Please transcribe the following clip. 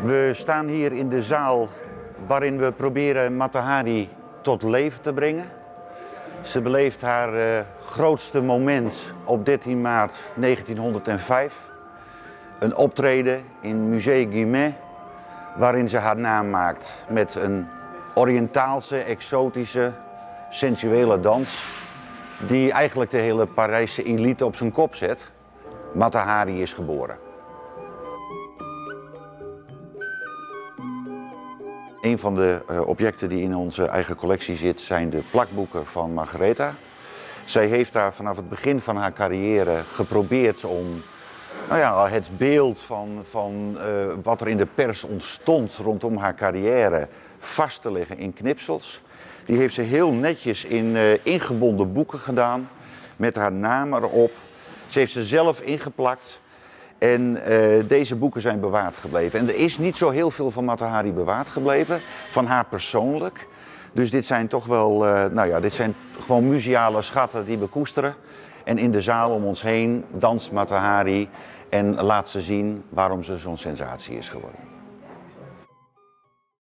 We staan hier in de zaal waarin we proberen Mata Hari tot leven te brengen. Ze beleeft haar eh, grootste moment op 13 maart 1905. Een optreden in Musée Guimet, waarin ze haar naam maakt met een Oriëntaalse, exotische, sensuele dans die eigenlijk de hele Parijse elite op zijn kop zet. Mata Hari is geboren. Een van de eh, objecten die in onze eigen collectie zit zijn de plakboeken van Margaretha. Zij heeft daar vanaf het begin van haar carrière geprobeerd om nou ja, het beeld van, van eh, wat er in de pers ontstond rondom haar carrière vast te leggen in knipsels. Die heeft ze heel netjes in eh, ingebonden boeken gedaan met haar naam erop. Ze heeft ze zelf ingeplakt. En eh, deze boeken zijn bewaard gebleven. En er is niet zo heel veel van Mata Hari bewaard gebleven, van haar persoonlijk. Dus dit zijn toch wel, eh, nou ja, dit zijn gewoon museale schatten die we koesteren. En in de zaal om ons heen danst Mata Hari en laat ze zien waarom ze zo'n sensatie is geworden.